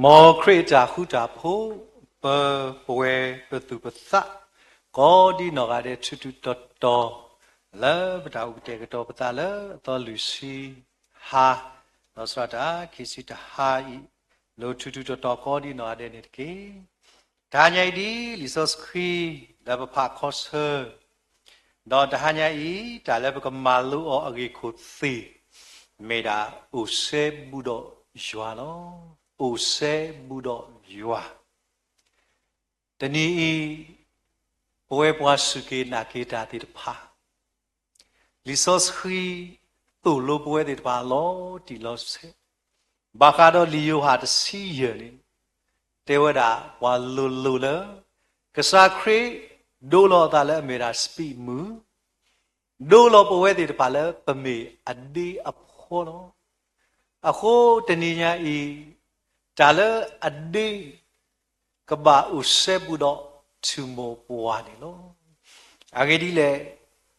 မ်ခရံာ်အတၢ်ဃူတၢ်ဖိး, ပ, ပဝဲပသူၣ်ပသး, ကိးဒံနီၢ်ဂၤဒဲး ထူထူတီတီ, လၢပတၢ်အိၣ်ကတဲာ်ကတီၤပသးလၢအသီလွံၢ်ဆံဟါ, လီၤဆီဒၣ်တၢ် ခံဆံတဟါအံၤ, လိၤထူထူတီတီကိးဒံနီၢ်ဂၤဒဲးန့ၣ်တက့ၢ်. တဟါညါအံၤဒ်လံာ်စီဆှံ လၢပဖးခီဆၢ ဒီးတဟါညါအံၤ တၢ်လၢပကမၤလိအီၤအဂ့ၢ်ခိၣ်သ့ၣ် မ့ၢ်ဒၣ်အိၣ်စဲဘူးဒီးယွၤလီၤ. အိၣ်စဲဘူးဒီးယွၤ. တနံၤအံၤ ပဝဲပှၤစူၢ်က့ၤနာ်က့ၤတၢ်သ့ၣ်တဖၣ် လံာ်စီဆှံ သိၣ်လိပဝဲသ့ၣ်တဖၣ်လီၤတံၢ်လီၤဆဲး, ဘၣ်ဃးဒီးလံာ်ယိၤဟၣ်တဆံယဲၢ်န့ၣ် တဲဝဲဒၣ်ပှၤလိၤလိၤလၢ ကစၢ်ခရံာ်ဒိလီၤအသးလၢအမ့ၢ်ဒၣ်စပံးမုၢ်, ဒိလီၤပဝဲသ့ၣ်တဖၣ်လၢပမ့ၢ်အဒ့အဖီလီၤ. အဃိတနံၤညါအံၤ တၢ်လၢအဒ့ ကဘၣ်အိၣ်စဲဘူးဒီးထူၣ်မိၢ်ပှၢ်န့ၣ်လီၤ. အဂ့ၢ်ဒ်လဲၣ်,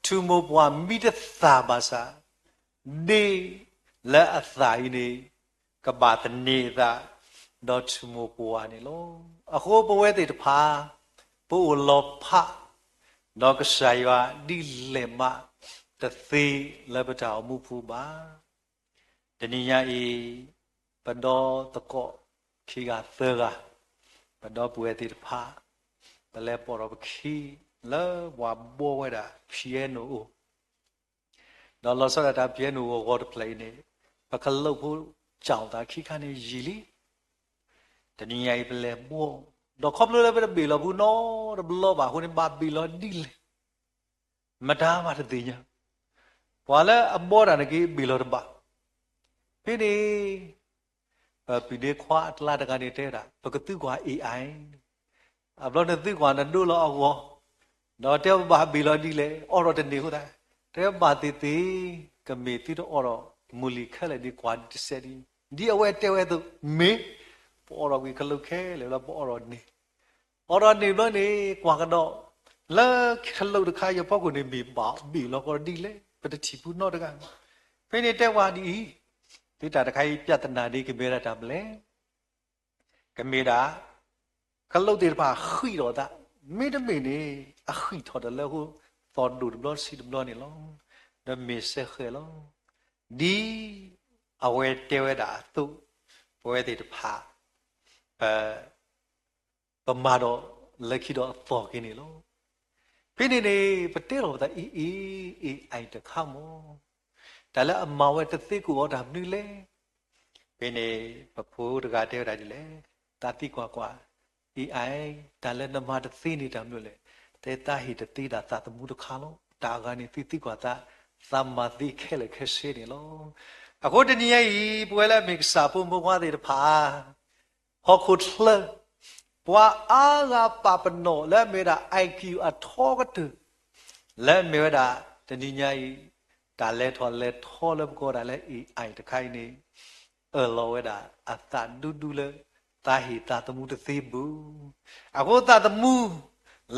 ထူၣ်မိၢ်ပှၢ်မံတသၢ်ဘၣ်ဆၣ်, ဒ့လၢအသၣ်အံၤန့ၣ် ကဘၣ်သန့ၤအသး ဒီးထူၣ်မိၢ်ပှၢ်န့ၣ်လီၤ. အဃိပဝဲသ့ၣ်တဖၣ် ပအိၣ်လီၤဖး ဒီးကစၢ်ယွၤဒ်လဲၣ်မး တသ့လၢပတၢ်အိၣ်မူပူၤဘၣ်. တနံၤညါအံၤ ပဒီသကိးခံဂၤသၢဂၤ, ပဒီပုၢ်ဝဲၢ်သ့ၣ်တဖၣ် ပလဲၤပိာ်ထီၣ်ပခံ လၢပှၤဘှီဝဲဒၣ် piano အိၣ်, ဒီးလီၤဆီဒၣ်တၢ် piano ဂီၤဂီၤတဖျၢၣ်အံၤန့ၣ် ပကလူးဖိ ကၠီၣ်သးခံခါန့ၣ်ယံာ်လံ. တနံၤညါအံၤပလဲၤဘှီ, ဒီးခီဖျိလၢပတဘ့ၣ်လီၤပူၤနီတဘျီဘၣ်အဃိန့ၣ် ဘၣ်ဘ့ၣ်လီၤဒ်လဲၣ် မတၤဘၣ်တသ့ၣ်ညါ, ပှၤလၢအဘှီတၢ်န့ၣ်က့ၤဘ့ၣ်လီၤတဘၣ်. ဖဲန့ၣ် ပပုၢ်ဒ့ခွါအကျါတဂၤန့ၣ်တဲဝဲဒၣ် ပကသံကွၢ် AI, အဘျီနသံကွၢ်နဒိလီၤအဂီၢ်, ဒီးတဲပဘၣ်ဘ့ၣ်လီၤဒ်လဲၣ် အိးထီၣ်တန့ၢ်အဃိသတး, တဲဘၣ်သ့ၣ်သ့ၣ် ကမ့ၢ်သုတအိးထီၣ်မုၢ်လံၤခဲလၢာ်ဒ်ကွၢ်တစဲးဒ်, ဒ်အဝဲတဲဝဲအသိး မ့ၢ် ပအိးထီၣ်ကွံာ်ခလုးခဲလၢာ်လၢပအိးထီၣ်န့ၢ် အိးထီၣ်န့ၢ်ဘျီန့ၣ် ကွၢ်ကဒီး လၢခလုးတခါအံၤအဖီခိၣ်န့ၣ် မ့ၢ်ဘၣ်ဘ့ၣ်လီၤကီးဒ်လဲၣ် ပတထံၣ်ပူၤနီတဂၤ. ဖဲန့ၣ်တဲဝဲဒ်အံၤ, သုတၢ်တခါအံၤ ပြဿနာ ဒ်ကမ့ၢ်ဒၣ်တၢ်မနုၤလဲၣ်. ကမ့ၢ်ဒၣ် ခလုးသ့ၣ်တဖၣ်ဃံးထီၣ်အသး, မ့တမ့ၢ်န့ၣ် အဃံးထီၣ်တလၢအဃိ သီၣ်ဒိၣ်တဘျီဆံးတဘျီန့ၣ်လီၤ. ဒီးမ့ၢ်စဲဃဲၤလီၤ. ဒ်အဝဲတဲဝဲဒၣ်အသိး ပဝဲသ့ၣ်တဖၣ် ပ ပမၤဒီးလၢခံဒီးအသီၣ်က့ၤန့ၣ်လီၤ. ဖဲန့ၣ်န့ၣ် ပတဲလီၤပသး AI, AI တခါမး, တၢ်လၢအမၤဝဲတသ့ကိးအီၤတၢ်မနုၤလဲၣ်. ဖဲန့ၣ် ပဖိတဂၤတဲဝဲဒၣ်ဒ်လဲၣ်, သးသံကွၢ်ကွၢ် AI, တၢ်လၢနမၤတသ့န့ၣ်တၢ်မနုၤလဲၣ်. တဲသးဟ့ၣ်တသ့ဒၣ်သးသမူတခါလီၤ. တၢ်အဂၤန့ၣ်သုသံကွၢ်သး, သးမၤသ့ခဲလၢာ်ခဲဆ့န့ၣ်လီၤ. အဃိတနံၤညါအံၤ ပဝဲလၢအမ့ၢ်ကစၢ်ဖိမုၣ်ဖိခွါသ့ၣ်တဖၣ် ဟီၣ်ခိၣ်ချၢ ပှၤအါဂၤပာ်ပနီၣ်လၢအမ့ၢ်ဒၣ် IQ အထီကတၢၢ် လၢအမ့ၢ်ဝဲဒၣ် တနံၤညါအံၤ တၢ်လဲၤထီၣ်လဲၤထီလၢပကိးဒၣ်လၢ AI တခါအံၤန့ၣ် အၢၣ်လီၤဝဲဒၣ်အသးဒူဒူလၢ သးဟ့ၣ်သးသမူတသ့ဘူး. အဃိသးသမူ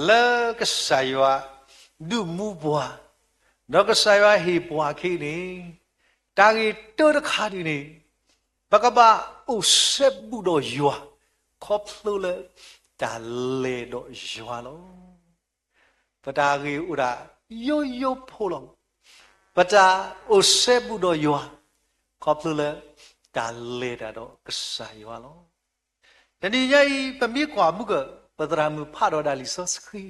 လၢကစၢ်ယွၤ ဒုးမူပှၤ ဒီးကစၢ်ယွၤဟ့ၣ်ပှၤအခံန့ၣ် တၢ်ဂ့ၢ်တၢတခါဒ်န့ၣ် ပကဘၣ်အိၣ်စဲဘူးဒီးယွၤ ခီဖျိလၢတၢ်လဲၤဒီးယွၤလီၤ. ပတၢ်ဂ့ၢ်အိၣ်ဒၣ်ယိယိဖိလီၤ. ပတၢ်အိၣ်စဲဘူးဒီးယွၤ ခီဖျိလၢတၢ်လဲၤတၢ်ဒီးကစၢ်ယွၤလီၤ. တနံၤညါအံၤ ပမ့ၢ်ကွၢ်မုၢ်က ပသရၣ်မုၣ်ဖးဒီးဒၣ်လံာ်စီဆှံ,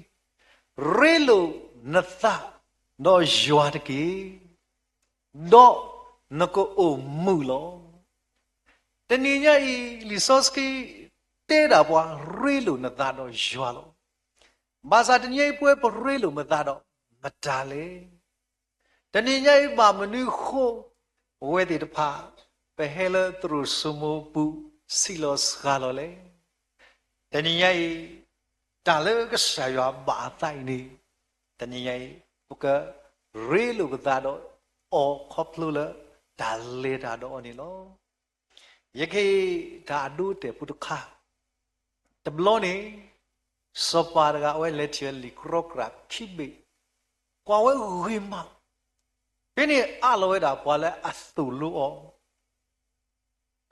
ရ့လိာ်နသးဒီးယွၤတက့ၢ် ဒီးနကအိၣ်မုာ်လီၤ. တနံၤညါအံၤ လံာ်စီဆှံတဲဒၣ်ပှၤ ရ့လိာ်နသးဒီးယွၤလီၤ. ဘၣ်ဆၣ်တနံၤညါအံၤ ပဝဲပရ့လိာ်ပသးဒီးမတၤလဲၣ်. တနံၤညါအံၤ ဘၣ်မနုၤဃိ ပဝဲသ့ၣ်တဖၣ် ပဟဲလၢသရိာ်စိမိၤပူၤ စံးလီၤစှၤလီၤလဲၣ်. တနံၤညါအံၤ တၢ်လၢကစၢ်ယွၤဘၣ်အသးအံၤန့ၣ် တနံၤညါအံၤ ပကရ့လိာ်ပသးဒီးအီၤခီဖျိလၢ တၢ်လဲၤတၢ်ဒီးအီၤန့ၣ်လီၤ. ယကဟ့ၣ်တၢ်အဒိအတဲာ်ဖိတခါ, တဘျီန့ၣ် စီၤပၤတဂၤအဝဲလဲၤထံၣ်ဝဲလံာ်ကြီကြာ်ခံဘ့ၣ်, ကွၢ်ဝဲဂ့ၤမး, ဖဲန့ၣ်အးလီၤဝဲဒၣ်ပှၤလၢအသိၣ်လိအီ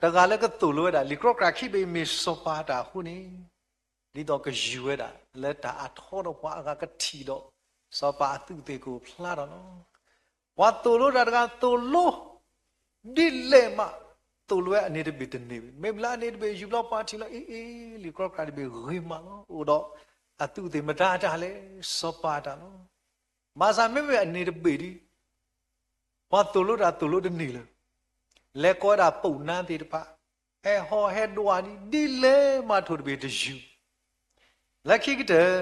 ၤ, တဂၤလၢကသိၣ်လိဝဲဒၣ် လံာ်ကြီကြၢ်ခံဘ့ၣ်အံၤမ့ၢ်စီၤပၤအတၢ်အဃိန့ၣ်, ဒ်သိးကယူၤဝဲဒၣ်လၢတၢ်အထီဒီးပှၤအဂၤကထံၣ်ဒီး စီၤပၤအသူးအသ့ၣ်ကအိၣ်ဖျါထီၣ်လီၤ. ပှၤသိၣ်လိတၢ်တဂၤသိၣ်လိ ဒ်လဲၣ်မး သိၣ်လိဝဲအန့ၣ်တဘ့ၣ်တန့ၢ်ဘၣ်. မ့ၢ်မနုၤအန့ၣ်တဘ့ၣ်ယူၤဘျီပှၤထံၣ်လီၤ အ့ အ့ လံာ်ကြီကြၢ်တဘ့ၣ်ဂ့ၤမးလီၤ. အိၣ်ဒီးအသူးအသ့ၣ်မတၤတၢ်လဲၣ်, စီၤပၤတၢ်လီၤ. ဘၣ်ဆၣ်မ့မ့ၢ်အန့ၣ်တဘ့ၣ်ဒီး ပှၤသိၣ်လိတၢ်သိၣ်လိတန့ၢ်လၢၤ, လဲၤကိးဝဲဒၣ်ပူၤနါသ့ၣ်တဖၣ် ဟဲဟီၣ်ဟဲဒွးဒ်လဲၣ်မးထိၣ်တဘ့ၣ်တယူၤ. လၢခံကတၢၢ်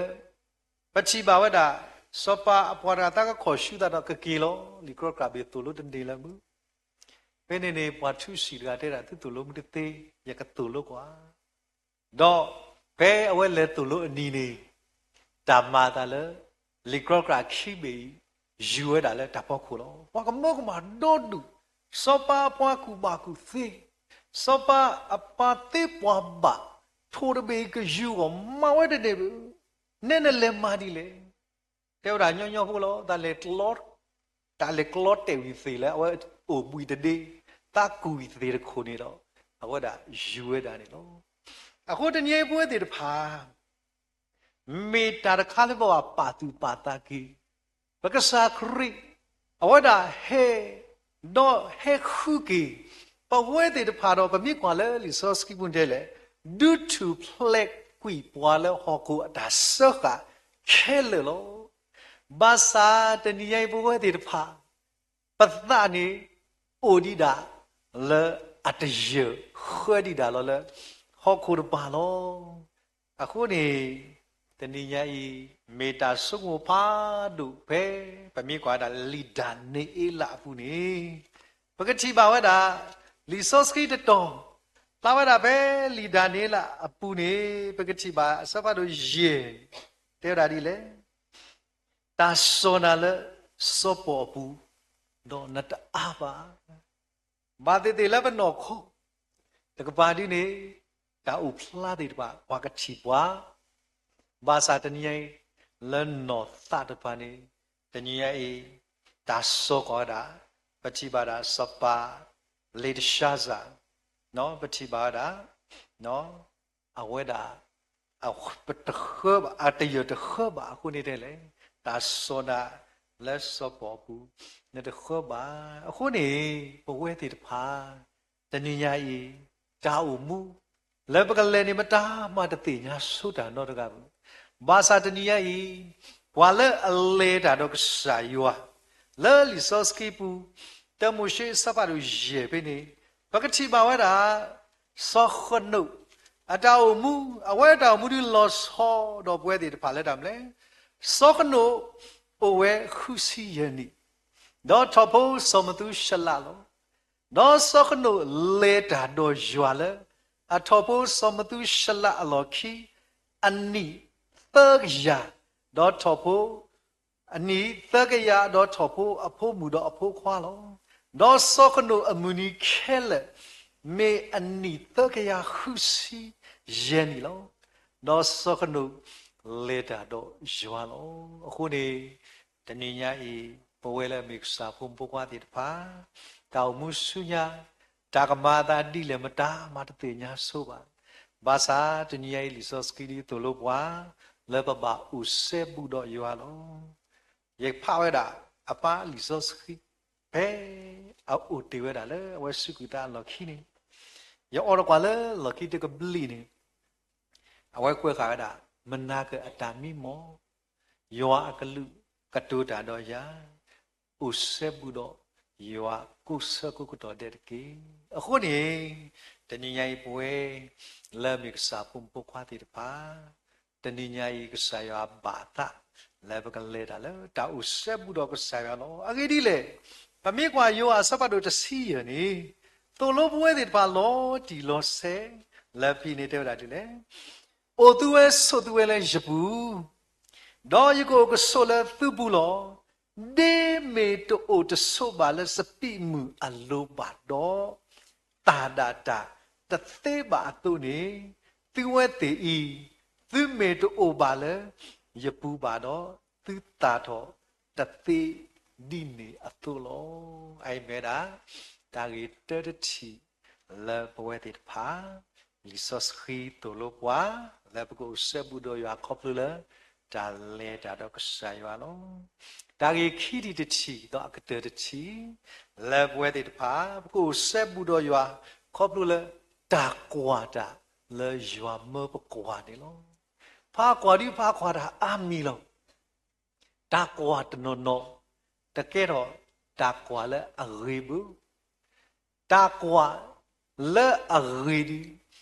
ပထံၣ်ဘၣ်ဝဲဒၣ် စီၤပၤအပှၤတဂၤသးကခီၣ်ဆူသးဒီးကက့ၤလီၤ. လံာ်ကြီကြၢ်ဘ့ၣ်သိၣ်လိတန့ၢ်လၢၤမုၢ်. ဖဲန့ၣ်န့ၣ် ပှၤထူစံးတဂၤတဲဒၣ် သုသိၣ်လိမ့ၢ်တသ့ ယကသိၣ်လိကွၢ် ဒီးဖဲအဝဲလဲၤသိၣ်လိအနံၤန့ၣ် တၢ်မၤအသးလၢ လံာ်ကြီကြၢ်ခံဘ့ၣ်အံၤ ယူၤဝဲဒၣ်လၢတၢ်ဖီခိၣ်လီၤ. ပှၤကမၢကမၣ်ဒီဒူၣ်, စီၤပၤအပှၤကူၣ်ဘၣ်ကူၣ်သ့, စီၤပၤအပှၤသ့ပှၤဘၣ်, ထိၣ်တဘ့ၣ်အံၤကယူၤအဂီၢ် မၤဝဲတန့ၢ်ဘၣ်, နဲနလဲၤမၤဒ်လဲၣ်. တဲဝဲဒၣ်ညီညီဖိလီၤ, တၢ်လဲၤ တၢ်လဲၤကျီတဲာ်ဝံၤသ့ၣ်လၢအဝဲအိၣ်ဘှံးတဒ့, သးကူၣ်ဝံၤသ့ၣ်တခိၣ်န့ၣ်ဒီး အဝဲဒၣ်ယူၤဝဲဒၣ်န့ၣ်လီၤ. အဃိတနံၤအံၤပဝဲသ့ၣ်တဖၣ် မ့ၢ်တၢ်တခါလၢပဘၣ်ပာ်သူၣ်ပာ်သးက့ၤ, ပကစၢ်ခရံာ် အဝဲဒၣ်ဟဲ ဒီးဟဲဃုက့ၤ ပဝဲသ့ၣ်တဖၣ်ဒီး ပမ့ၢ်ကွၢ်လၢလံာ်စီဆှံပူၤတဲလဲၣ်, ဒုးထူၣ်ဖျဲးကွံာ်ပှၤလၢဟီၣ်ခိၣ်အတၢ်စၢဃာ်ခဲလၢာ်လီၤ. ဘၣ်ဆၣ်တနံၤညါအံၤပဝဲသ့ၣ်တဖၣ် ပသးန့ၣ် အိၣ်ဒံးဒၣ်လၢအတယၢၢ်ဃၢဒံးဒၣ်လီၤလၢ ဟီၣ်ခိၣ်တပၤလီၤ. အဃိန့ၣ် တနံၤညါအံၤ မ့ၢ်တၢ်ဆိကမိၣ်ဖးဒိၣ်ဖဲ ပမ့ၢ်ကွၢ်ဝဲဒၣ်လံာ်ဒၤနံးအ့လးအပူၤန့ၣ် ပကထံၣ်ဘၣ်ဝဲဒၣ် လံာ်စီဆှံတတီၤ ဖျါဝဲဒၣ်ဖဲလံာ်ဒၤနံးအ့လးအပူၤန့ၣ် ပကထံၣ်ဘၣ်အဆၢဖးဒိၣ်ယဲၢ် တဲဝဲဒၣ်ဒ်လဲၣ် တၢ်စိာ်နၤလၢစီၤပီၤအပူၤ, ဒီးနတအါဘၣ်. ဘၣ်သ့ၣ်သ့ၣ်လၢပနီၢ်ခိ တကပၤဒ်န့ၣ် တၢ်အိၣ်ဖျါသ့ၣ်တဖၣ် ပှၤကထံၣ်ပှၤ, ဘၣ်ဆၣ်တနံၤညါအံၤ လၢနီၢ်သးတဖၣ်န့ၣ် တနံၤညါအံၤ တၢ်စိာ်ဃီၤဝဲဒၣ် ပထံၣ်ဘၣ်ဒၣ်စီၤပၤ လ့းတၡါစၤ ပထံၣ်ဘၣ်ဝဲဒၣ် အဝဲဒၣ် တဃၢဘၣ် အတယၢၢ်တဃၢဘၣ်အဃိန့ၣ်တဲလဲၣ်, တၢ်စိာ်နၤလၢစီၤပီၤအပူၤ နတဃၢဘၣ်. အဃိန့ၣ် ပဝဲသ့ၣ်တဖၣ် တနံၤညါအံၤ တၢ်အိၣ်မူ လၢပကလဲၤန့ၣ် မတၤမၤတသ့ၣ်ညါဆိတၢ်နီတဂၤဘၣ်. ဘၣ်ဆၣ်တနံၤညါအံၤ ပှၤလၢအလဲၤတၢ်ဒီးကစၢ်ယွၤ လၢလံာ်စီဆှံပူၤ တၢမိၤၡ့အဆၢဖးဒိၣ်ယဲၢ်ဖဲန့ၣ် ပကထံၣ်ဘၣ်ဝဲဒၣ် စီၤဃနိာ် အတၢ်အိၣ်မူ အဝဲအတၢ်အိၣ်မူဒုးလီၤဆီဒီးပဝဲသ့ၣ်တဖၣ်လၢတၢ်မနုၤလဲၣ်. စီၤဃနိာ် အိၣ်ဝဲဃုဆံယဲၢ်နံၣ်, ဒီးထီၣ်ဖိစီၤမသူၤၡလးလီၤ. ဒီးစီၤဃနိာ်လဲၤတၢ်ဒီးယွၤလၢ အထီၣ်ဖိစီၤမသူၤၡလးအလီၢ်ခံ အနံၣ်သၢကယၤ, ဒီးထီၣ်ဖိ အနံၣ်သၢကယၤ ဒီးထီၣ်ဖိအဖိမုၣ်ဒီးအဖိခွါလီၤ. ဒီးစီၤဃနိာ်အမုၢ်နံၤခဲလၢာ် မ့ၢ်အနံၣ်သၢကယၤဃုဆံယဲၢ်နံၣ်လီၤ. ဒီးစီၤဃနိာ်လဲၤတၢ်ဒီးယွၤလီၤ. အဃိန့ၣ် တနံၤညါအံၤ ပဝဲလၢအမ့ၢ်ကစၢ်ဖိမုၣ်ဖိခွါသ့ၣ်တဖၣ် တၢ်အိၣ်မူဆူညါ တၢ်ကမၤအသးဒ်လဲၣ်မတၤမၤတသ့ၣ်ညါဆိဘၣ်. ဘၣ်ဆၣ်တနံၤညါအံၤလံာ်စီဆှံဒ်သိးလိပှၤ လၢပဘၣ်အိၣ်စဲဘူးဒီးယွၤလီၤ. ယဖးဝဲဒၣ် အပၢ်လံာ်စီဆှံ ဖဲအအိၣ်တ့ၢ်ဝဲဒၣ်လၢအဝဲစူးကွံာ်သးအလီၢ်ခံန့ၣ် ယအိၣ်ဒီးကွၢ်လၢလီၢ်ခံတကဘျံးန့ၣ် အဝဲကွဲးဃာ်ဝဲဒၣ် မနၤကၢၣ်အတၢ်မံမီၢ်, ယွၤအကလူးကတိၤတၢ်ဒီးယၤ, အိၣ်စဲဘူးဒီးယွၤကိးဆၢကိးကတီၢ်ဒဲးတက့ၢ်. အဃိန့ၣ် တနံၤညါအံၤပဝဲ လၢအမ့ၢ်ကစၢ်ဖိမုၣ်ဖိခွါသ့ၣ်တဖၣ် တနံၤညါအံၤကစၢ်ယွၤဘၣ်သး လၢပကလဲၤတၢ်လၢတၢ်အိၣ်စဲဘူးဒီးကစၢ်ယွၤလီၤ. အဂ့ၢ်ဒ်လဲၣ်, ပမ့ၢ်ကွၢ်ယိၤဟၣ်အဆၢဖးဒိၣ်တဆံယဲၢ်န့ၣ် သိၣ်လိပဝဲသ့ၣ်တဖၣ်လီၤတံၢ်လီၤဆဲး လၢဖဲန့ၣ်တဲဝဲဒၣ်ဒ်လဲၣ်, အိၣ်သုဝဲဆိးသုဝဲလၢယပူၤ, ဒီးယကအိၣ်ကဆိးလၢသုပူၤလီၤ. ဒ်မ့ၢ်တအိၣ်တဆိးဘၣ်လၢစပံးမုၢ်အလိၤဘၣ်ဒီး တၢ်ဒၣ်တၢ်တသ့ဘၣ်အသိးန့ၣ်, သုဝဲသ့ၣ်အံၤ သုမ့ၢ်တအိၣ်ဘၣ်လၢယပူၤဘၣ်ဒီး သုသၣ်ထီၣ်တသ့ဒ်န့ၣ်အသိးလီၤ. အအံၤမ့ၢ်ဝဲဒၣ် တၢ်ဂ့ၢ်တၢတထံၣ် လၢပဝဲသ့ၣ်တဖၣ် လံာ်စီဆှံသိၣ်လိပှၤ လၢပကအိၣ်စဲဘူးဒီးယွၤခီဖျိလၢ တၢ်လဲၤတၢ်ဒီးကစၢ်ယွၤလီၤ. တၢ်ဂ့ၢ်ခံထံၣ်တထံၣ်ဒီးအကတၢၢ်တထံၣ် လၢပဝဲသ့ၣ်တဖၣ် ပကအိၣ်စဲဘူးဒီးယွၤ ခီဖျိလၢ တၢ်ကွၢ်တၢ်လၢယွၤမၢပကွၢ်န့ၣ်လီၤ. ပှၤကွၢ်ဒုးပှၤကွၢ်တၢ်အါမံၤလီၤ. တၢ်ကွၢ်တနီၤနီၤ တကဲထီၣ်တၢ်ကွၢ်လၢအဂ့ၤဘၣ်. တၢ်ကွၢ်လၢအဂ့ၤဒုး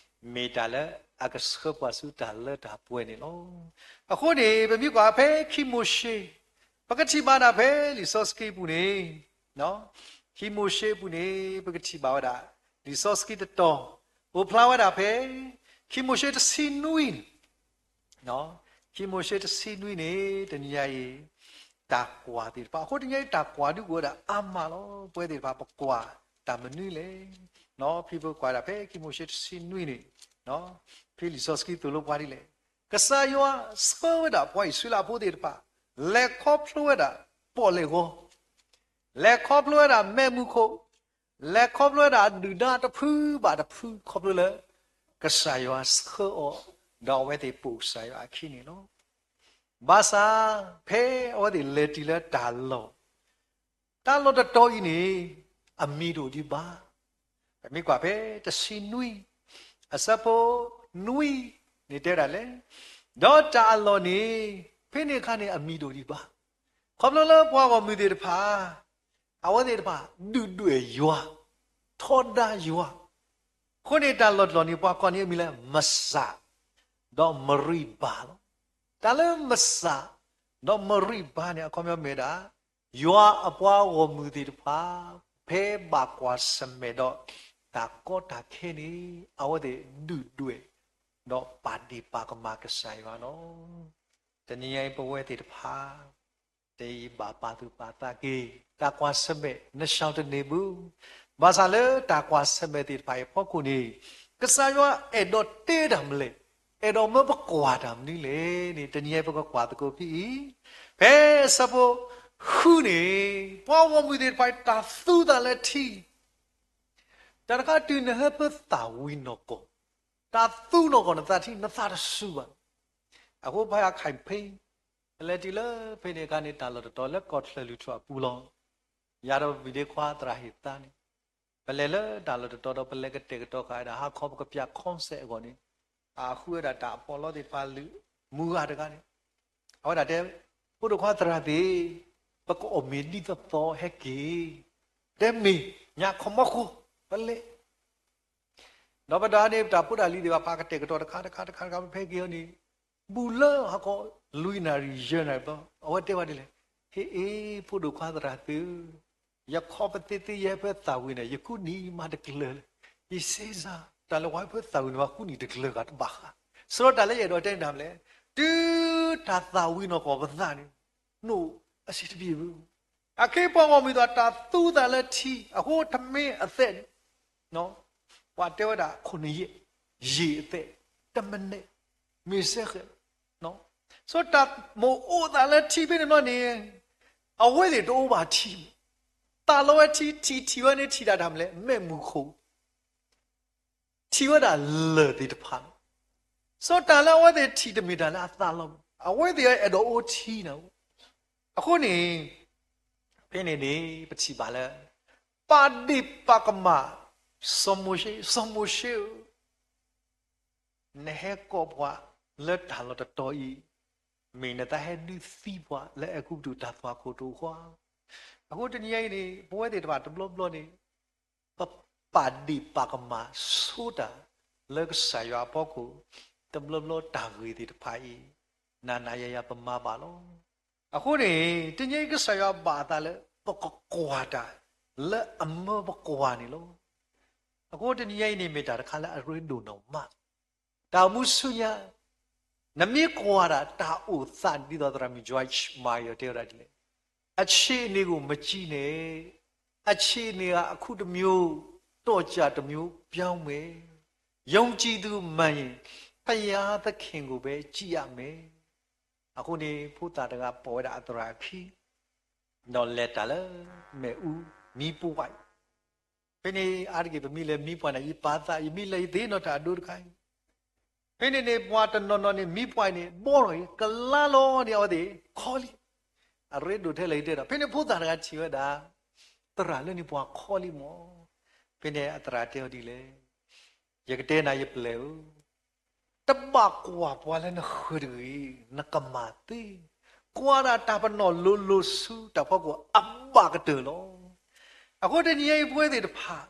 မ့ၢ်တၢ်လၢအကဆှၢပှၤဆူတၢ်လၢတၢ်ပှဲၤန့ၣ်လီၤ. အဃိန့ၣ် ပမ့ၢ်ကွၢ်ဖဲခံမိၤၡ့ ပကထံၣ်ဘၣ်ဒၣ်ဖဲလံာ်စီဆှံပူၤန့ၣ် ခံမိၤၡ့ပူၤန့ၣ် ပကထံၣ်ဘၣ်ဝဲဒၣ် လံာ်စီဆှံတတီၤ အိၣ်ဖျါဝဲဒၣ်ဖဲ ခံမိၤၡ့တဆံနွံန့ၣ် ခံမိၤၡ့တဆံနွံန့ၣ် တနံၤညါအံၤ တၢ်ကွၢ်သ့ၣ်တဖၣ် အဃိတနံၤညါအံၤ တၢ်ကွၢ်ဒုးကအိၣ်ဝဲဒၣ်အါမးလီၤ. ပဝဲသ့ၣ်တဖၣ် ပကွၢ်တၢ်မနုၤလဲၣ်. ဖဲပကွၢ်ဒၣ်ဖဲခံမိၤၡ့တဆံနွံန့ၣ် ဖဲလံာ်စီဆှံသိၣ်လိပှၤဒ်လဲၣ်, ကစၢ်ယွၤဆှၢဝဲဒၣ်ပှၤအံၣ်စရ့လးဖိသ့ၣ်တဖၣ် လဲၤခီဖျိဝဲဒၣ်ပီၣ်လဲၣ်ဂီၤ, လဲၤခီဖျိဝဲဒၣ်မဲးမုၢ်ခိၣ်, လဲၤခီဖျိဝဲဒၣ်ဒုၣ်ဒါတဖုဘၣ်တဖု ခီဖျိလၢ ကစၢ်ယွၤဆှၢအီၤ ဒီးအဝဲသ့ၣ်ပိာ်ကစၢ်ယွၤအခံန့ၣ်လီၤ. ဘၣ်ဆၣ် ဖဲအဝဲသ့ၣ်လဲၤတုၤလၢတၢ်လီၢ် တၢ်လီၢ်တတီၤအံၤန့ၣ် အမံၤဒိၣ်ဒံးဘၣ်. ပမ့ၢ်ကွၢ်ဖဲတဆံနွံ အဆၢဖိနွံန့ၣ်တဲဝဲဒၣ်လဲၣ်, ဒီးတၢ်အလီၢ်န့ၣ် ဖဲန့ၣ်အခါန့ၣ် အမံၤဒိၣ်ဒံးဘၣ်. ခီဖျိလၢပှၤဂီၢ်မုၢ်သ့ၣ်တဖၣ် အဝဲသ့ၣ်တဖၣ် ဒုၣ်ဒွဲၣ်ယွၤ, ထီဒါယွၤ, အဃိန့ၣ် တၢ်လီၢ်တတီၤန့ၣ် ပှၤကိးန့ၢ်အမံၤလၢ မစး ဒီးမရံဘၤလီၤ. တၢ်လၢမစး ဒီးမရံဘၤန့ၣ် အခီပညီမ့ၢ်ဝဲဒၣ် ယွၤအပှၤဂီၢ်မုၢ်သ့ၣ်တဖၣ် ဖဲဘၣ်ကွၢ်ဆၢၣ်မဲာ်ဒီး တၢ်ကီတၢ်ခဲန့ၣ် အဝဲသ့ၣ်ဒုၣ်ဒွဲၣ် ဒီးပာ်ဒ့ၣ်ပာ်ကမၣ်ကစၢ်ယွၤလီၤ. တနံၤအံၤပဝဲသ့ၣ်တဖၣ် တအံၤဘၣ်ပာ်သူၣ်ပာ်သးက့ၤ တၢ်ကွၢ်ဆၢၣ်မဲာ် နဆှီတန့ၢ်ဘၣ်. ဘၣ်ဆၣ်လၢတၢ်ကွၢ်ဆၢၣ်မဲာ်သ့ၣ်တဖၣ်အံၤအဖီခိၣ်န့ၣ် ကစၢ်ယွၤအဲၣ်ဒိးတဲတၢ်မနုၤလဲၣ်, အဲၣ်ဒိးမၢပကွၢ်တၢ်မနုၤလဲၣ်န့ၣ် တနံၤအံၤပကကွၢ်သကိးဖဲအံၤ, ဖဲအဆၢဖိဃုန့ၣ် ပှၤဂီၢ်မုၢ်သ့ၣ်တဖၣ်အံၤ တၢ်သူသးလၢထံ တၢ်တခါတုၤနဟၢဖၢသၣ်ဝံၤနီၢ်ကီၢ်, တၢ်သူနီၢ်ကီၢ်နသးထံ နသးတစူၤဘၣ်. အဃိဖဲအခါဖဲ ပလဲၤတုၤလၢဖဲန့ၣ်အခါန့ၣ် တၢ်လီၢ်တတီၤလၢကီၢ်ချၢၣ်လွံၢ်ထူၣ်အပူၤလီၤ. ယၤဒီးပမံၤဒ့ခွါသရၣ်ဟ့ၣ်သါန့ၣ် ပလဲၤလၢတၢ်လီၢ်တတီၤဒီး ပလဲၤကတဲာ်ကတီၤဃာ်ဝဲဒၣ် ဟါခီပကပျး concept အဂီၢ်န့ၣ် အဃုဝဲဒၣ်တၢ်အပီးလီသ့ၣ်တဖၣ်လၢ မုၢ်ဂၤတဂၤန့ၣ် အဝဲဒၣ်တဲ ဖိဒိၣ်ခွါသရၣ်သ့ၣ် ပကအီၣ်မ့ၤဒ်သိးသိးဟဲက့ၤ, တဲမ့ၢ်ညါခီမီဃိ ပလဲၤ ဒီးပဒၣ်န့ၣ် ပတၢ်ဖိတၢ်လံၤသ့ၣ်တဖၣ် ပကတဲာ်ကတီၤတခါတခါတခါတခါ ပဖဲက့ၤအီၤန့ၣ် ဘူးလၢဟါခီ လွံၢ်နၣ်ရံၣ်ယဲၢ်နၣ်ရံၣ်ဘျီ အဝဲတဲဝဲဒ်လဲၣ်, ဟ့ၣ်အ့ ဖိဒိၣ်ခွါသရၣ်သ့ၣ်ဧၢ, ယခီပသ့သ့ယဟၢဖၢသၣ်ဝံၤန့ၣ် ယဃုနံၣ်မးတကျၢၤလၢၤ, ယစ့စ့ တၢ်လၢပှၤဟၢဖၢသၣ်ဝံၤန့ၣ် ပှၤဃုနံၣ်တကျၢၤဂၤတဘၣ်ဃး, ဆၢဒီးတၢ်လၢယအဲၣ်ဒိးတဲန့ၣ်တၢ်မနုၤလဲၣ်, တုၤတၢ်သၣ်ဝံၤနီၢ်ကီၢ်ပသးန့ၣ် နိၣ်အဆံးတဘ့ၣ်ဘၣ်. အခဲအံၤပှၤဂီၢ်မုၢ်သ့ၣ်တဖၣ် တၢ်သူသးလၢထံ အဃိတမ့ၢ်အသဲးန့ၣ် ပှၤတဲဝဲဒၣ် ခိၣ်နယဲၢ်, ယံာ်အသဲး, တမနဲၣ်, မ့ၢ်စဲဃဲး, ဆိတၢ်မိၣ်အိၣ်သးလၢထံဖဲန့ၣ်ဘျီန့ၣ် အဝဲသ့ၣ်တအိၣ်ဘၣ်ထံ, သးလီဝဲထံ ထံၣ်ထံၣ်ဝဲန့ၣ် ထံၣ်ဒၣ်တၢ်မနုၤလဲၣ် မဲးမုၢ်ခိၣ် ထံၣ်ဝဲဒၣ်လၢၢ်သ့ၣ်တဖၣ်န့ၣ်, ဆိတၢ်လၢအဝဲသ့ၣ်ထံၣ်တမ့ၢ်တၢ်လၢအသးလီဘၣ်. အဝဲသ့ၣ်အဲၣ်ဒိးအိၣ်ထံန့ၣ်, အဃိန့ၣ် ဖဲန့ၣ်န့ၣ် ပထံၣ်ဘၣ်လၢ ပာ်ဒ့ၣ်ပာ်ကမၣ် စီၤမိၤၡ့, စီၤမိၤၡ့ဧၢ, နဟဲကိးပှၤလၢတၢ်လီၢ်တတီၤအံၤ, မ့ၢ်နသးဟဲဒုးသံပှၤလၢအဲၤကူပတူးတၢ်သွၣ်ခိၣ်တအိၣ်ဃီ. အဃိတနံၤအံၤန့ၣ် ပဝဲသ့ၣ်တဖၣ်တဘျီဘျီန့ၣ် ပပာ်ဒ့ၣ်ပာ်ကမၣ်ဆိတၢ်လၢကစၢ်ယွၤအဖီခိၣ်, တဘျီဘျီတၢ်ဂ့ၢ်သ့ၣ်တဖၣ်အံၤ နၤနၤယၤယၤပမၤဘၣ်လီၤ. အဃိန့ၣ် တနံၤအံၤကစၢ်ယွၤဘၣ်အသးလၢ ပကကွၢ်တၢ်လၢအမၢပကွၢ်န့ၣ်လီၤ. အဃိတနံၤအံၤန့ၣ် မ့ၢ်တၢ်တခါလၢအရ့ဒိၣ်နီၢ်မး တၢ်အိၣ်မူဆူညါ, နမ့ၢ်ကွၢ်ဒၣ်တၢ်အိၣ်သးဒ်သိးသရၣ်မုၣ် Joyce Meyer တဲဝဲဒၣ်ဒ်လဲၣ်, အခြေအနေကို မကြည့်နဲ့, အခြေအနေက အခုတစ်မျိုး, တော့ကြာတစ်မျိုး ပြောင်းမယ်, ယုံကြည်သူမှန်ရင် ဘုရားသခင်ကိုပဲ ကြည့်ရမယ်. အဃိန့ၣ် ဖိသၣ်တဂၤပိာ်ဝဲဒၣ်အသရၣ်အခံ, ဒီးလဲၤတၢ်လၢ မ့ၣ်အူမံပှၢ်အံၤ ဖဲန့ၣ်အါတက့ၢ် ပမ့ၢ်လဲၤမံပှၤန့ၣ် ယပာ်သး ယမ့ၢ်လဲၤယသ့ၣ်နီၣ်တၢ်အဒိတခါအံၤ, ဖဲန့ၣ်န့ၣ် ပှၤတနီၤနီၤန့ၣ် မံပှၤအံၤန့ၣ် ဘီထီၣ်အံၤ ကလါလီၤန့ၣ် အဝဲသ့ၣ်ခီလံ, အရ့ဒိၣ်ထဲလဲၣ်ယတဲဒီး ဖဲန့ၣ်ဖိသၣ်တဂၤထံၣ်ဝဲဒၣ် သရၣ်လၢန့ၣ်ပှၤခီလံမၢ်. ဖဲန့ၣ်အသရၣ်တဲအီၤဒ်လဲၣ်, ယကတဲနၤယပျဲၢ်ဧၢ, တဘၣ်ကွၢ်ပှၤလၢနဃၢၤတဂ့ၤ, နကမၤသ့, ကွၢ်ဒၣ်တၢ်ပနီၣ်လိၤလိၤဆူတၢ်ဖီခိၣ်အဘၣ်ကတၢၢ်လီၤ. အဃိတနံၤအံၤပဝဲသ့ၣ်တဖၣ်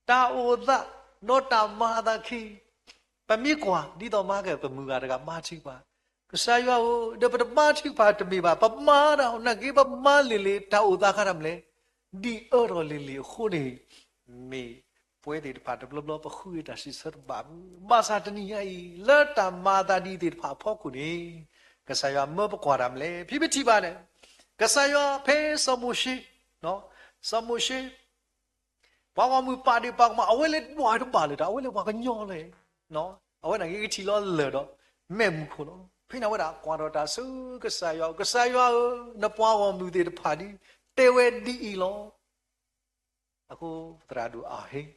တၢ်အိၣ်သး ဒီးတၢ်မၤအသးခံ ပမ့ၢ်ကွၢ် ဒ်သိးမၤက့ၤ ပမုၢ်ဂၤတဂၤဘါထုကဖၣ်, ကစၢ်ယွၤဧၢ, ဒီးပတဘါထုကဖၣ်တမ့ၢ်ဘၣ်, ပမၤဒၣ်နာ်က့ ပမၤလ့ၤလ့ၤ တၢ်အိၣ်သးခါတၢ်မနုၤလဲၣ်, ဒ်အၢထီၣ်လ့ၤလ့ၤအဃိန့ၣ်, မ့ၢ်ပဝဲသ့ၣ်တဖၣ်တဘျီဘျီ ပဃုက့ၤတၢ်စံးဆၢတဘၣ်ဘၣ်. ဘၣ်ဆၣ်တနံၤညါအံၤ လၢတၢ်မၤအသးဒ်သ့ၣ်တဖၣ်အဖီခိၣ်န့ၣ်, ကစၢ်ယွၤမၢပကွၢ်တၢ်မနုၤလဲၣ်. ဖဲပထံၣ်ဘၣ်န့ၣ်, ကစၢ်ယွၤဖဲစီၤမိၤၡ့, စီၤမိၤၡ့ ပှၤဂီၢ်မုၢ်ပာ်ဒ့ၣ်ပာ်ကမၣ် အဝဲလၢပှၤတဘၣ်လၢၤတၢ်, အဝဲလၢပှၤကညီလီၤ. အဝဲန့ၣ်က့ကထံၣ်လီၤလၢာ်ဒီး မဲာ်မုၢ်ခိၣ်လီၤ. ဖဲန့ၣ်အဝဲဒၣ်ကွၢ်ထီၣ်တၢ်ဆူကစၢ်ယွၤ, ကစၢ်ယွၤဧၢ, နပှၤဂီၢ်မုၢ်သ့ၣ်တဖၣ်ဒ်တဲဝဲဒ်အံၤလီၤ. အဃိသရၣ်ဒိၣ်အဟ့ၣ်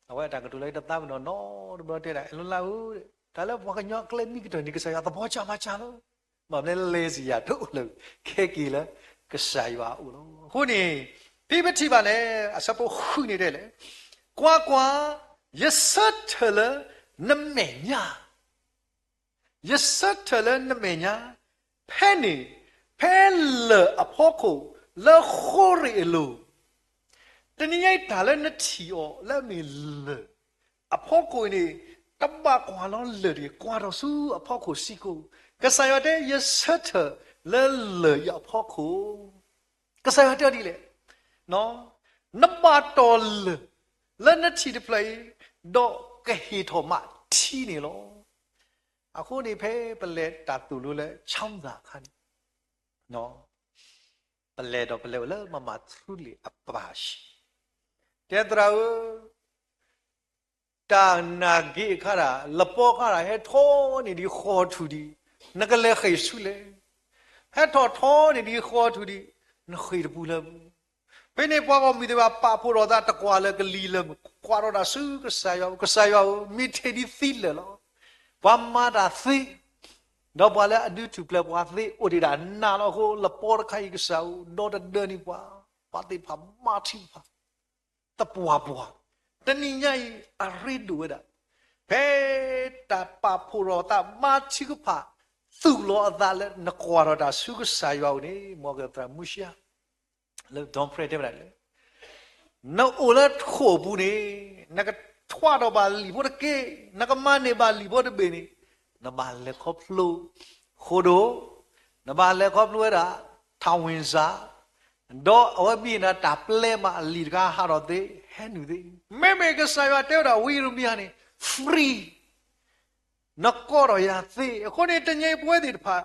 အဝဲအတၢ်ကတိၤလၢတသးပ့ၤနီၣ်နီတဘျီတဲဒၣ်, အဲၣ်လိလါဧၢ, တၢ်လၢပှၤကညီအကျဲမံကတၢၢ်န့ၣ် ကစၢ်ယွၤသဘီကၢ်မၤကၢ်လီၤ. ဘၣ်မနုၤလဲၣ် စံးယၤတအိၣ်လၢ ခဲက့ၤလၢကစၢ်ယွၤအအိၣ်လီၤ. အဃိန့ၣ်, ဖဲပထံၣ်ဘၣ်န့ၣ် အဆၢဖိဃုန့ၣ်တဲလဲၣ်, ကွၢ်ကွၢ်, ယဆၢထၢၣ်လၢနမဲာ်ညါ ယဆၢထၢၣ်လၢနမဲာ်ညါ, ဖဲန့ၣ်, ဖဲလၢၢ်အဖီခိၣ်လၢဃိရ့ၣ်အလိၤ, တနံၤညါအံၤတၢ်လၢနထံၣ်အီၤလၢအမ့ၢ်လၢၢ်အဖီခိၣ်အံၤန့ၣ်, တဘၣ်ကွၢ်လီၤလၢၢ်တဂ့ၤ, ကွၢ်ထီၣ်ဆူအဖီခိၣ်စ့ၢ်ကီး, ကစၢ်ယွၤတဲ ယဆၢထၢၣ်လၢလၢၢ်အံၤအဖီခိၣ်, ကစၢ်ယွၤတဲအီၤဒ်လဲၣ်, နဘၣ်တီၢ်လၢၢ်လၢနထံၣ်တဖျၢၣ်အံၤ, ဒီးကဟ့ၣ်ထီၣ်မးထံန့ၣ်လီၤ. အဃိန့ၣ်ဖဲပလဲၤတၢ်သိၣ်လိလၢ ခၠီသး အခါန့ၣ်, ပလဲၤဒီးပလဲၤအိၣ်လၢမၤမၤထူလ့ၣ်အပၢ်ဆံး, တဲသရၣ်ဧၢ, တၢ်နာ်က့အခါဒၣ် လပီခါဒၣ် ဟဲထီၣ်န့ၢ်ဒံးဃီထူၣ်ဒံး, နကလဲၤဃ့ၢ်ဆူလဲၣ်, ဟဲထီၣ်ထီန့ၢ်ဒံးဃီထူၣ်ဒံး, နဃ့ၢ်တပူၤလၢၤဘၣ်. ဖဲန့ၣ်ပှၤဂီၢ်မုၢ်သ့ၣ်တဖၣ်ပာ်ဖှိၣ်ထီၣ်သးတကွၢ်လၢကလံၤလၢမုၢ်, ကွၢ်ထီၣ်တၢ်ဆူကစၢ်ယွၤ, ကစၢ်ယွၤဧၢ, မ့ၢ်ထဲဒ်သံလၢာ်လီၤ. ပှၤမၤတၢ်သ့, ဒီးပှၤလၢအဒုးထူၣ်ဖျဲးပှၤသ့အိၣ်ဒံးဒၣ်နးလီၤအဃိ လပီတခါအံၤကစၢ်ဧၢ, ဒီတဒၢန့ၢ်ပှၤ, ပှၤသ့ၣ်တဖၣ်ဘါထုကဖၣ် သပှၢ်ပှၢ်, တနံၤညါအံၤအရ့ဒိၣ်ဝဲဒၣ်, ဖဲတၢ်ပာ်ဖှိၣ်ထီၣ်သးဘါထုကဖၣ်, သူၣ်လီၤအသးလၢနကွၢ်ထီၣ်တၢ်ဆူကစၢ်ယွၤအအိၣ်န့ၣ်, မ်ကသရၣ်မူရှံ, လၢ Don Prayer တဲဝဲဒၣ်လၢ နအိၣ်လၢခိၣ်ပူၤန့ၣ်, နကထွးထီၣ်ဘၣ်လံာ်ဖိတက့ၢ်, နကမၤန့ၢ်ဘၣ်လံာ်ဖိတဘ့ၣ်န့ၣ်, နဘၣ်လဲၤခီဖျိဃိဒိၣ်, နဘၣ်လဲၤခီဖျိဝဲဒၣ် ထးဝင်စာ, ဒီးအဝဲဘၣ်နၤတၢ်ပျဲမးအလံာ်တခါဟးထီၣ်သ့, ဟဲနုာ်သ့, မ့မ့ၢ်ကစၢ်ယွၤတဲဝဲဒၣ်ဝံယံးရမံယၤန့ၣ် free, နကိးထီၣ်ယၤသ့. အဃိန့ၣ် တနံၤအံၤပဝဲသ့ၣ်တဖၣ်,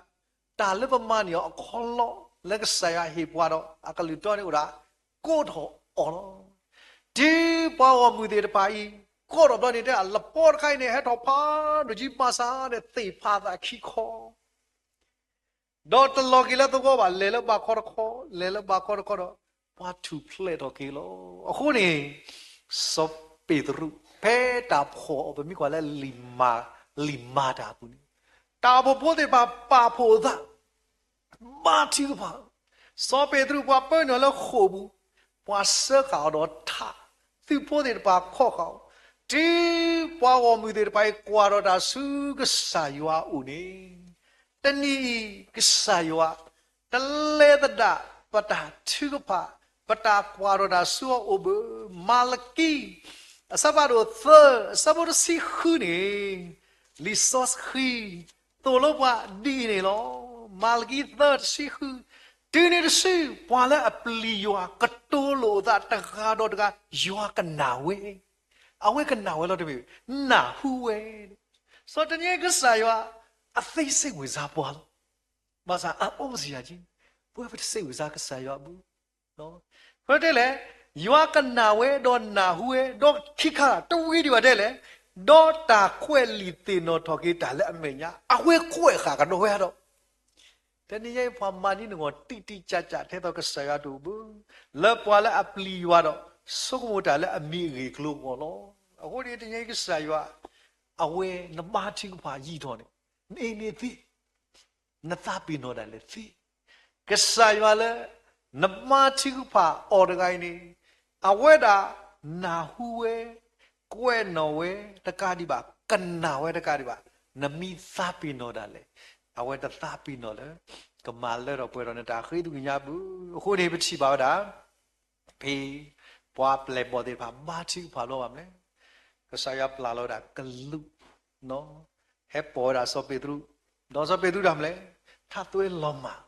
တၢ်လၢပမၤန့ၢ်အီၤအခီလီၢ် လၢကစၢ်ယွၤဟ့ၣ်ပှၤဒီးအကလုၢ်တီန့ၣ်အိၣ်ဒၣ်, ကိးထီၣ်အီၤလီၤ. တုၤပှၤဂီၢ်မုၢ်သ့ၣ်တဖၣ်အံၤ, ကိးထီၣ်ဘျီန့ၣ်တဲ လပီတခါအံၤန့ၣ် ဟဲထီၣ်ဖးဒိၣ်ကံ ဘၣ်ဆၣ်ဒီးသ့ၣ်ဖးသးခံခီ ဒီးတလီၤက့ၤလၢသဝီဘၣ်, လဲၤလၢဘးခီတခီ, လဲၤလၢဘးခီတခီဒီး, ပှၤထူၣ်ဖျဲးထီၣ်က့ၤလီၤ. အဃိန့ၣ်, စီၤပ့းတရူး, ဖဲတၢ်ဖီၣ်အီၤ ပမ့ၢ်ကွၢ်လၢ လံာ်မၤတၢ်အပူၤန့ၣ်, တၢ်အိၣ်ဖှိၣ်ဖိသ့ၣ်တဖၣ်ပာ်ဖှိၣ်အသး ဘါထုကဖၣ်, စီၤပ့းတရူးပှၤပၢနုာ်လၢဃိာ်ပူၤ, ပှၤစၢဃာ်အီၤဒီးထး, သုးဖိသ့ၣ်တဖၣ်ခီၣ်ဃာ်အီၤ, တုၤပှၤဂီၢ်မုၢ်သ့ၣ်တဖၣ်အံၤ ကွၢ်ထီၣ်တၢ်ဆူကစၢ်ယွၤအအိၣ်န့ၣ်, တနံၤအံၤကစၢ်ယွၤ တလဲၤသဒၣ်ပတၢ်ထုကဖၣ်, ပတၢ်ကွၢ်ထီၣ်တၢ်ဆူအအိၣ်ဘၣ်. မၤလကံ အဆၢဖးဒိၣ်သၢ အဆၢဖိတဆံဃုန့ၣ်, လံာ်စီဆှံသိၣ်လိပှၤဒ်အံၤန့ၣ်လီၤ. မၤလကံသၢတဆံဃု, တုၤန့ၣ်တစု ပှၤလၢအပျံၤယွၤကတိၤလိာ်အသးတဂၤဒီးတဂၤ ယွၤကနၣ်ဝဲ, အဝဲကနၣ်ဝဲလီၤတမ့ၢ်, နၢ်ဟူဝဲ. စီၤတနံၤကစၢ်ယွၤ အသ့စ့ၢ်ဝံၤစါပှၤလီၤ. ဘၣ်ဆၣ်အအိၣ်စံးယၤ, ပဝဲပတစ့ၢ်ဝံၤစါကစၢ်ယွၤဘၣ်. ဖဲတဲလဲၣ်, ယွၤကနၣ်ဝဲဒီးနၢ်ဟူဝဲ, ဒီးခံခါတဝံၤဒံးဘၣ်တဲလဲၣ်, ဒီးတၢ်ကွဲးလံာ်သ့ၣ်နီၣ်ထီၣ်က့ၤတၢ်လၢအမဲာ်ညါ, အဝဲကွဲးဃာ်ကဒီးဝဲဒီး တနံၤညါအံၤပှၤမၤဒ်နဂီၢ်တံၢ်တံၢ်ကၢ်ကၢ်ထဲသိးကစၢ်ယွၤတအိၣ်ဘၣ်, လၢပှၤလၢအပျံၤယွၤဒီး ဆိကမိၣ်တၢ်လၢအမံၤအဂ့ၢ်အကျိၤအဂီၢ်လီၤ. အဃိန့ၣ် တနံၤအံၤကစၢ်ယွၤ အဝဲနဘါထုကဖၣ်ယံာ်ထီၣ်န့ၣ် နအ့န့သ့, နသးပ့ၤနီၣ်ဒၣ်လဲာ်သ့. ကစၢ်ယွၤလၢ နဘါထုကဖၣ်အီၤတဂၤအံၤန့ၣ် အဝဲဒၣ်နၢ်ဟူဝဲ, ကွဲးနီၣ်ဝဲတကးဒံးဘၣ်, ကနၣ်ဝဲတကးဒံးဘၣ်, နမ့ၢ်သးပ့ၤနီၣ်ဒၣ်လဲာ်, အဝဲတသးပ့ၤနီၣ်လၢ ကမၤလၢထီၣ်ပှဲၤထီၣ်နတၢ်ဃ့သ့ၣ်ညါဘၣ်. အဃိန့ၣ် ပထံၣ်ဘၣ်ဝဲဒၣ် ဖဲ ပှၤပျဲၢ်ဘီၣ်သ့ၣ်တဖၣ် ဘါထုကဖၣ်ဘျီဘၣ်မနုၤလဲၣ်, ကစၢ်ယွၤပျၢ်လီၤဝဲဒၣ်ကလူး, ဟဲပိာ်ဝဲဒၣ်စီၤပ့းတရူး, ဒီးစီၤပ့းတရူးတၢ်မနုၤလဲၣ်, ထးသွဲလီၤမၢ်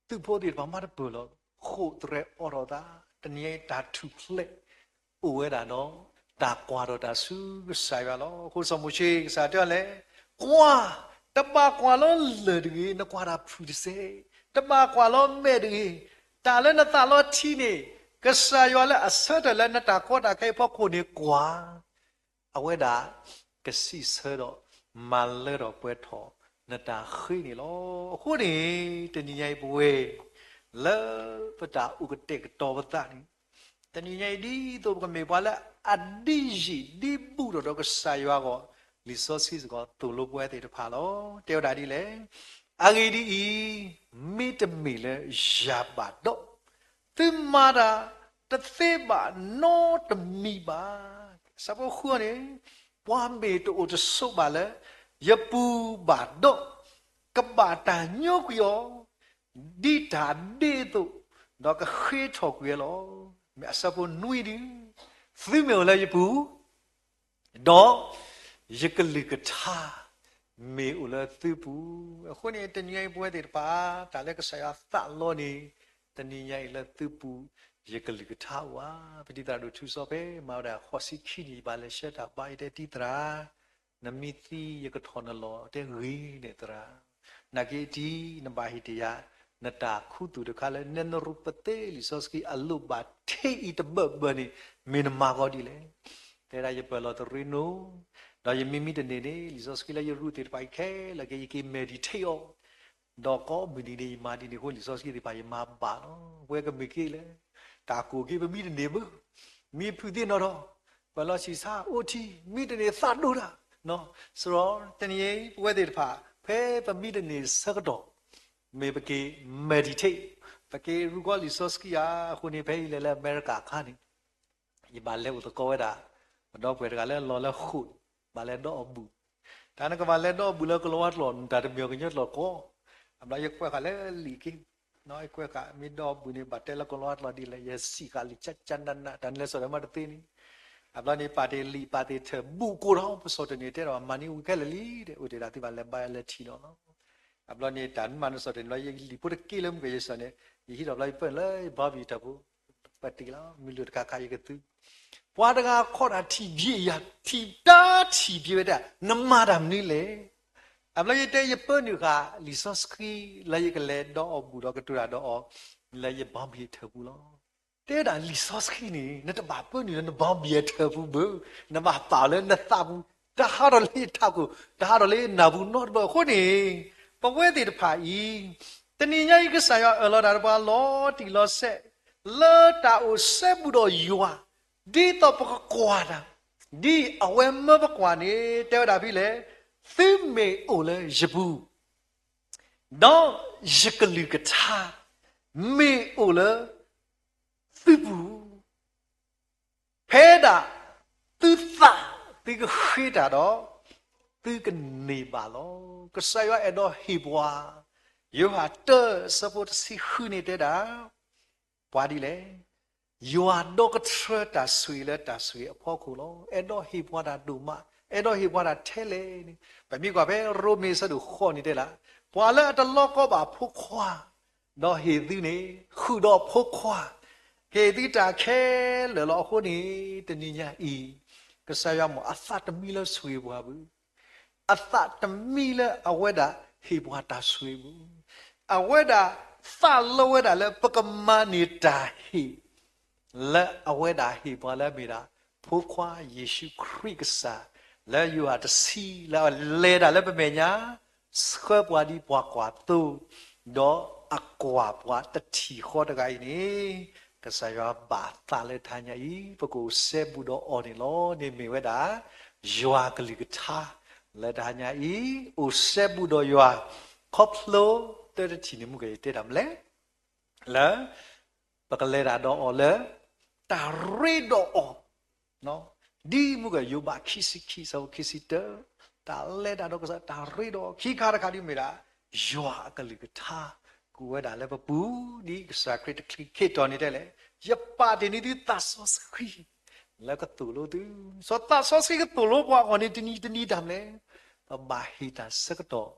သုးဖိသ့ၣ်တဖၣ်မၤတပၢၢ်လီၤ, ဃိာ်သရဲးအိးထီၣ်သး, တနံၤအံၤတၢ်ထူၣ်ဖျဲး အိၣ်ဝဲဒၣ်ဒီး တၢ်ကွၢ်ထီၣ်တၢ်ဆူကစၢ်ယွၤလီၤ. အဃိစီၤမိၤၡ့ ကစၢ်တဲအီၤလဲၣ်, ကွၢ်, တဘၣ်ကွၢ်လီၤလၢၢ်တဂ့ၤ, နကွၢ်တၢ်ဖုၣ်တစဲး, တဘၣ်ကွၢ်လီၤမဲာ်တဂ့ၤ, တၢ်လၢနသးလီထံန့ၣ် ကစၢ်ယွၤလၢအဆၢထၢၣ်လၢနတၢ်ကီတၢ်ခဲအဖီခိၣ်န့ၣ် ကွၢ် အဝဲဒၣ် ကစံးဆၢဒီး မၤလၢထီၣ်ပှဲၤထီၣ် နတၢ်ဃ့န့ၣ်လီၤ. အဃိန့ၣ် တနံၤညါအံၤပဝဲ လၢပတၢ်အိၣ်ကတဲာ်ကတီၤပသးန့ၣ် တနံၤညါအံၤ ဒ်သိးပကမ့ၢ်ပှၤလၢအဒံးယံာ်ဒံးဘူးထီၣ်ဒီးကစၢ်ယွၤအဂီၢ် လံာ်စီဆှံစ့ၢ်ကီး သိၣ်လိပဝဲသ့ၣ်တဖၣ်လီၤ. တဲဝဲဒၣ်ဒ်လဲၣ်, အဂ့ၢ်ဒ်အံၤ, မ့တမ့ၢ်လၢယၤဘၣ်ဒီး, သုမၤတၢ်တသ့ဘၣ်နီတမံၤဘၣ်. ဆၢဖိဃုန့ၣ်, ပှၤမ့ၢ်တအိၣ်တဆိးဘၣ်လၢ ယပူၤဘၣ်ဒီး, ကဘၣ်တၢ်ညိကွံာ်အီၤ ဒ်တၢ်ဒ့အသိး, ဒီးကဃ့ထီၣ်ကွံာ်ဝဲလီၤ. မ့ၢ်အဆၢဖိနွံဒု, သုမ့ၢ်အိၣ်လၢယပူၤ ဒီး ယကလုၢ်ကထါ မ့ၢ်အိၣ်လၢသုပူၤ. အဃိန့ၣ် တနံၤညါအံၤပဝဲသ့ၣ်တဖၣ် တၢ်လၢကစၢ်ယွၤသးလီန့ၣ် တနံၤညါအံၤလၢသုပူၤ ယကလုၢ်ကထါအိၣ်ဧါ. ပတံၤသရၣ်ဒိၣ်ထူစီဖဲ မၤဝဲဒၣ်ဃိးဆံခံနံၣ် ယဘၣ်လဲၤဆှၢတၢ်ဘါ ယတဲတံၤသရၣ် နမ့ၢ်သံယကထီၣ်နလီၢ် တဲဂ့ၤန့ၣ်သရၣ်, နာ်က့တံၤ နဘၣ်ဟ့ၣ်တ့ၢ်ယၤ နတၢ်ခူသူၣ်တခါလၢ နဲနရူပသ့လံာ်စီဆှံအလိၣ်ဘၣ်ထဲအံၤတဘၢၣ်ဘၢၣ်န့ၣ် မ့ၢ်နမၤကီဒ်လဲၣ်. တဲဒၣ်ယပၢၢ်လီၤတရ့နိ, ဒီးယမ့ၢ်မံတန့ၢ်န့ၣ် လံာ်စီဆှံလၢယရူၢ်သ့ၣ်တဖၣ်အံၤခဲလၢာ်က့ ယက့ၤ meditate အီၤ, ဒီးကိးမုၢ်နံၤန့ၣ် ယမၤဒ်န့ၣ်အဃိ လံာ်စီဆှံသ့ၣ်တဖၣ်ယမၤဘၣ်လီၤ. ပဝဲကမ့ၢ်က့လဲၣ်, တၢ်ကိၢ်က့ၤပမံတန့ၢ်ဘၣ်, မံဖုးသ့ၣ်နီၣ်ထီၣ်, ပၢၢ်လီၤဆံးဆါအိၣ်ထံ မံတန့ၢ်သးဒိၣ်တၢ်, စရီ တနံၤအံၤ ပဝဲသ့ၣ်တဖၣ် ဖဲပမံတန့ၢ်ဆၢကတီၢ် မ့ၢ်ပက့ၤ meditate, ပက့ၤရူၢ်ကီလံာ်စီဆှံဧါ. အဃိန့ၣ် ဖဲယလဲၤလၢအမဲရကၤအခါန့ၣ် ယဘၣ်လဲၤအိၣ်သကိးဝဲဒၣ် ပဒီပုၢ်ဝဲၢ်တဂၤလၢအလီၤလၢဃိာ်န့ၣ် ဘၣ်လဲၤဒီးအီၣ်ဘူၣ်, တၢ်နကဘၣ်လဲၤဒီးအီၣ်ဘူၣ်လၢကလံးဝါကျိာ် တၢ်တမံၤကညီကျိာ်ကီ, အဘျီယကွဲးဃာ်လၢလံာ်က့, ယကွဲးဃာ် မ့ၢ်ဒီးအီၣ်ဘူၣ်န့ၣ် ဘၣ်တဲလၢကလံးဝါကျိာ်ဒ်လဲၣ်, ယစံးဃာ်လံာ်ကကနန တၢ်နလဲၤစိာ်ဒီးမ့ၢ်တသ့န့ၣ်, အဘျီန့ၣ် ပာ်တ့ၢ်လံာ်ပာ်တ့ၢ်ထၢၣ် ဘူၣ်ကိးထီၣ် ပစီၣ်တန့ၢ်တဲဒီး မၤန့ၢ်ဝံခဲလၢာ်လံ, အိၣ်တ့ၢ်ဒၣ်သုဘၣ်လဲၤဘါလဲၤထံၣ်ဒီးလီၤ. အဘျီန့ၣ် တၢ်နမၤနစီၣ်တန့ၢ်လီၤ ယလံာ်ဖိတက့လၢမုၢ်ကယဲၢ်စၢၤန့ၣ် ယဟံးထီၣ်ဘျီယပၢၢ်လၢယဘီဘံၣ်ထၢၣ်ပူၤ, ပတ့ၢ်လီၤ မုၢ်လုၢ်တခါခါယကသု, ပှၤတဂၤခီၣ်တၢ်ထံၣ်ဘျ့ယၤ, ထံၣ်တၢ်ထံၣ်ဘျ့ဝဲဒၣ် နမၤတၢ်မနုၤလဲၣ်. အဘျီယတဲယပၢနုာ်ဃာ်လံာ်စီဆှံ လၢယကလဲၤဒီးအီၣ်ဘူၣ်ဒီးကတိၤတၢ်ဒီးအီၤ လၢယဘီဘံၣ်ထၢၣ်ပူၤလီၤ. တဲဒၣ်လံာ်စီဆှံန့ၣ် နတဘၣ်ပၢနုာ်လၢနဘီဘံၣ်အထၢၣ်ပူၤဘၣ်, နဘၣ်ပာ်အီၤလၢနသးပူၤ, တဟးထီၣ်လၢယထးခိၣ်, တဟးထီၣ်လၢယနၢ်ပူၤနီတဘျီ. အဃိန့ၣ် ပဝဲသ့ၣ်တဖၣ်အံၤ တနံၤညါအံၤ ကစၢ်ယွၤအၢၣ်လီၤတၢ်ဒီးပှၤလီၤတံၢ်လီၤဆဲး လၢတၢ်အိၣ်စဲဘူးဒီးယွၤ, ဒ်သိးပကကွၢ်တၢ်, ဒ်အဝဲမၢပကွၢ်န့ၣ် တဲဝဲဒၣ်ဖဲလဲၣ်, သုမ့ၢ်အိၣ်လၢယပူၤ ဒီးယကလုၢ်ကထါ မ့ၢ်အိၣ်လၢသုပူၤ, ဖဲဒၣ်သုသးသုကဃ့တၢ်ဒီး သုကန့ၢ်ဘၣ်လီၤ. ကစၢ်ယွၤအဲၣ်ဒိးဟ့ၣ်ပှၤ, ယိၤဟၣ်တၢ ဆၢဖိတဆံဃုန့ၣ်တဲဒၣ် ပှၤဒ်လဲၣ်, ယွၤဒီကထြၢတၢ်ဆိၣ်ဂ့ၤလၢတၢ်ဆိၣ်ဂ့ၤအဖီခိၣ်လီၤ. အဲၣ်ဒိးဟ့ၣ်ပှၤတၢ်ဒိၣ်မး, အဲၣ်ဒိးဟ့ၣ်ပှၤတၢ်ထဲလဲၣ်န့ၣ် ပမ့ၢ်ကွၢ်ဖဲရိမ့ၤအဆၢဒိၣ်ဃိးန့ၣ်တဲဒၣ်, ပှၤလၢအတလီကီဘၣ်ဖိခွါ ဒီးဟ့ၣ်သုန့ၣ် ဃုာ်ဒီးဖိခွါ, ကဟ့ၣ်သုတၢ်ခဲလၢာ်လီၤ. အဃိန့ၣ် တနံၤညါအံၤ ကစၢ်ယွၤမ့ၢ်အသးတမံလၢဆိၣ်ဂ့ၤပှၤဘၣ်, အသးတမံလၢအဝဲဒၣ်ဟ့ၣ်ပှၤတၢ်ဆိၣ်ဂ့ၤဘၣ်, အဝဲဒၣ်သးလီဝဲဒၣ်လၢပကမၤန့ၢ်တၢ်ဟ့ၣ် လၢအဝဲဒၣ်ဟ့ၣ်ပှၤလၢအမ့ၢ်ဒၣ် ဖိခွါယ့ၣ်ၡူးခရံာ်ကစၢ်, လၢယိၤဟၣ်တဆံ လၢအလဲၤတၢ်လၢပမဲာ်ညါ, ဆှၢပှၤဒ်ပှၤကွၢ်သိ, ဒီးအကွၢ်ပှၤတထံၣ်ဃီတဂၤအံၤန့ၣ်, ကစၢ်ယွၤဘၣ်သးလၢတဟါညါအံၤ ပကအိၣ်စဲဘူးဒီးအီၤန့ၣ်လီၤ. န့ၣ်မ့ၢ်ဝဲဒၣ် ယွၤအကလုၢ်ကထါ လၢတဟါညါအံၤ အိၣ်စဲဘူးဒီးယွၤ ခီဖျိတၢ်တထံၣ်န့ၣ် မုၢ်ကယတဲတၢ်မနုၤလဲၣ် လၢ ပကလဲၤတၢ်ဒီးအီၤလၢ တၢ်ရ့ဒီးအီၤ ဒ်မုၢ်ကယိၤဘးခံဆံခံ ဆၢဖိခံဆံတၢ, တၢ်လဲၤတၢ်ဒီးကစၢ် တၢ်ရ့ဒီးအီၤ ခံခါတခါဒ်မ့ၢ်ဒၣ် ယွၤအကလုၢ်ကထါ ကအိၣ်ဝဲဒၣ်လၢပပူၤ ဒ်ကစၢ်ခရံာ်တချုးက့ၤတီၤန့ၣ်တဲလဲၣ်, ယပာ်တ့ၢ်န့ၢ်သုသးစီဆှံ လၢကသိၣ်လိသု, စီၤသးစီဆှံကသိၣ်လိပှၤအဂီၢ်န့ၣ် တနံၤတနံၤတၢ်မနုၤလဲၣ်, ပဘၣ်ဟ့ၣ်တၢ်ဆၢကတီၢ်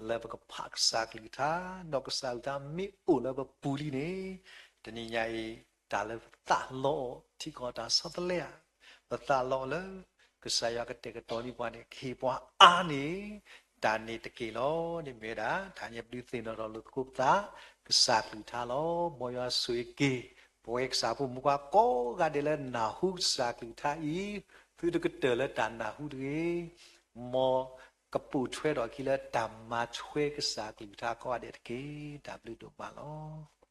လၢပကဖးကစၢ်ကလုၢ်ကထါ, ဒီးကစၢ်ကလုၢ်ကထါမ့ၢ်အိၣ်လၢပပူၤလံန့ၣ်, တနံၤညါအံၤ တၢ်လၢပသးလီအီၤ ထံကီၢ်တၢ်ဆီတလဲဧါ, ပသးလီအီၤလၢ ကစၢ်ယွၤကတဲာ်ကတီၤန့ၢ်ပှၤန့ၣ် ကဟ့ၣ်ပှၤအါန့ၢ် တၢ်န့ၣ်တက့ၢ်လီၤ. န့ၣ်မ့ၢ်ဝဲဒၣ် တဟါညါပဒုးသ့ၣ်နီၣ်ထီၣ်လိာ်သကိးပသး ကစၢ်ကလုၢ်ကထါလီၤ. မ်ယွၤဆိၣ်ဂ့ၤက့ၤ ပဝဲကစၢ်ဖိမုၣ်ခွါကိးဂၤဒဲးလၢနၢ်ဟူကစၢ်ကလုၢ်ကထါအံၤ, သုတကတၢၢ်လၢတၢ်နၢ်ဟူတဂ့ၤ, မ်ကပိာ်ထွဲထီၣ်အခံလၢတၢ်မၤထွဲကစၢ်ကလုၢ်ကထါကိးဂၤဒဲးတက့ၢ်. တၢ်ဘျုးဒိၣ်မးလီၤ.